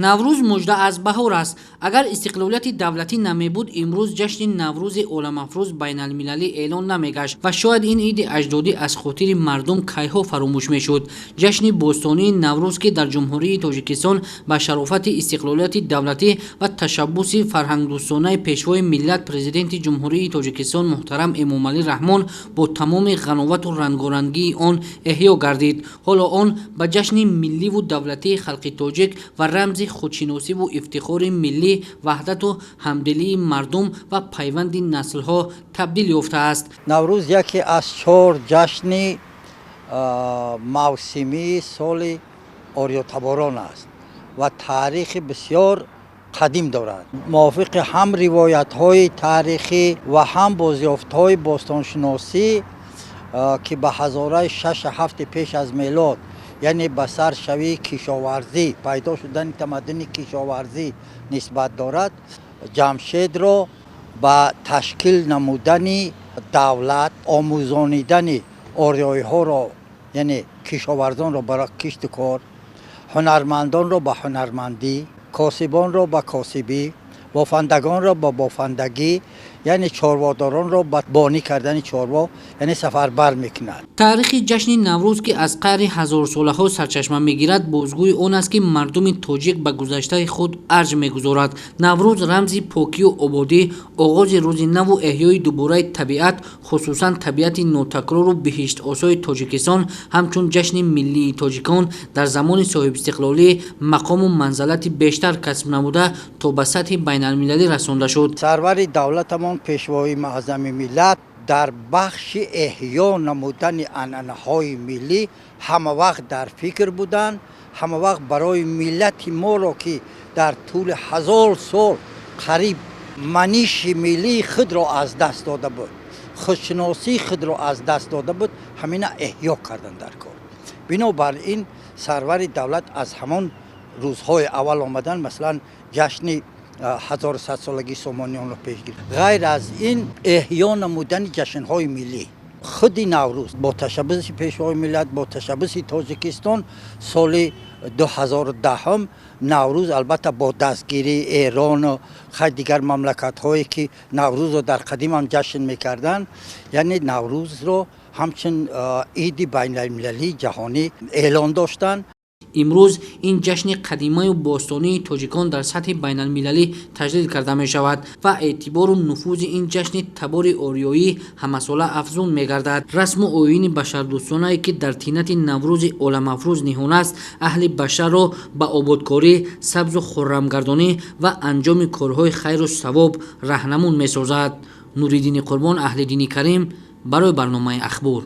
Наврӯз мужда аз баҳор аст. Агар истиқлолияти давлатӣ намебуд, имрӯз ҷашни Наврӯзи оламафрӯз байналмилалӣ эълон намегашт ва шояд ин иди аҷдодӣ аз хотири мардум кайҳо фаромӯш мешуд. Ҷашни бостонии Наврӯз, ки дар Ҷумҳурии Тоҷикистон ба шарофати истиқлолияти давлатӣ ва ташаббуси фарҳангдӯстонаи Пешвои миллат, Президенти Ҷумҳурии Тоҷикистон муҳтарам Эмомалӣ Раҳмон бо тамоми ғановату рангорангии он эҳё гардид, ҳоло он ба ҷашни милливу давлатии халқи тоҷик ва рамзи худшиносиву ифтихори миллӣ, ваҳдату ҳамдилии мардум ва пайванди наслҳо табдил ёфтааст. Наврӯз яке аз чор ҷашни мавсимии соли ориётаборон аст ва таърихи бисёр қадим дорад. Мувофиқи ҳам ривоятҳои таърихӣ ва ҳам бозёфтҳои бостоншиносӣ, ки ба ҳазораи шашу ҳафти пеш аз мелод, яъне ба саршавии кишоварзӣ, пайдо шудани тамаддуни кишоварзӣ нисбат дорад, Ҷамшедро ба ташкил намудани давлат, омӯзонидани ориёиҳоро, яъне кишоварзонро ба кишту кор, ҳунармандонро ба ҳунармандӣ, косибонро ба косибӣ, бофандагонро ба бофандагӣ, яъне чорводоронро ба бонӣ кардани чорво, яъне сафарбар мекунад. Таърихи ҷашни Наврӯз, ки аз қаъри ҳазорсолаҳо сарчашма мегирад, бозгӯи он аст, ки мардуми тоҷик ба гузаштаи худ арҷ мегузорад. Наврӯз рамзи покию ободӣ, оғози рӯзи наву эҳёи дубораи табиат, хусусан табиати нотакрору биҳиштосои Тоҷикистон, ҳамчун ҷашни миллии тоҷикон дар замони соҳибистиқлолӣ мақому манзалати бештар касб намуда, то ба сатҳи байналмилалӣ расонда шуд. Сарвари давлатамон, Пешвои муаззами миллат, дар бахши эҳё намудани анъанаҳои миллӣ ҳамавақт дар фикр буданд, ҳамавақт барои миллати моро, ки дар тӯли 1000 сол қариб маниши миллии худро аз даст дода буд, худшиносии худро аз даст дода буд, ҳамина эҳё кардан дар кор. Бинобар ин сарвари давлат аз ҳамон рӯзҳои аввал омадан, масалан, ҷашни 1100-солагии Сомониёнро пеш гирифт. Ғайр аз ин, эҳё намудани ҷашнҳои миллӣ, худи Наврӯз бо ташаббуси Пешвои миллат, бо ташаббуси Тоҷикистон соли 2010-ум Наврӯз, албатта бо дастгирии Эрону хай дигар мамлакатҳое, ки Наврӯзро дар қадимам ҷашн мекарданд, яъне Наврӯзро ҳамчун иди байналмилалии ҷаҳонӣ эълон доштанд. Имрӯз ин ҷашни қадимаю бостонии тоҷикон дар сатҳи байналмилалӣ таҷлил карда мешавад ва эътибору нуфузи ин ҷашни табори ориёӣ ҳамасола афзун мегардад. Расму оини башардӯстонае, ки дар тинати Наврӯзи оламафрӯз ниҳон аст, аҳли башарро ба ободкорӣ, сабзу хуррамгардонӣ ва анҷоми корҳои хайру савоб раҳнамун месозад. Нуриддини Қурбон, Аҳлиддини Карим, барои барномаи «Ахбор».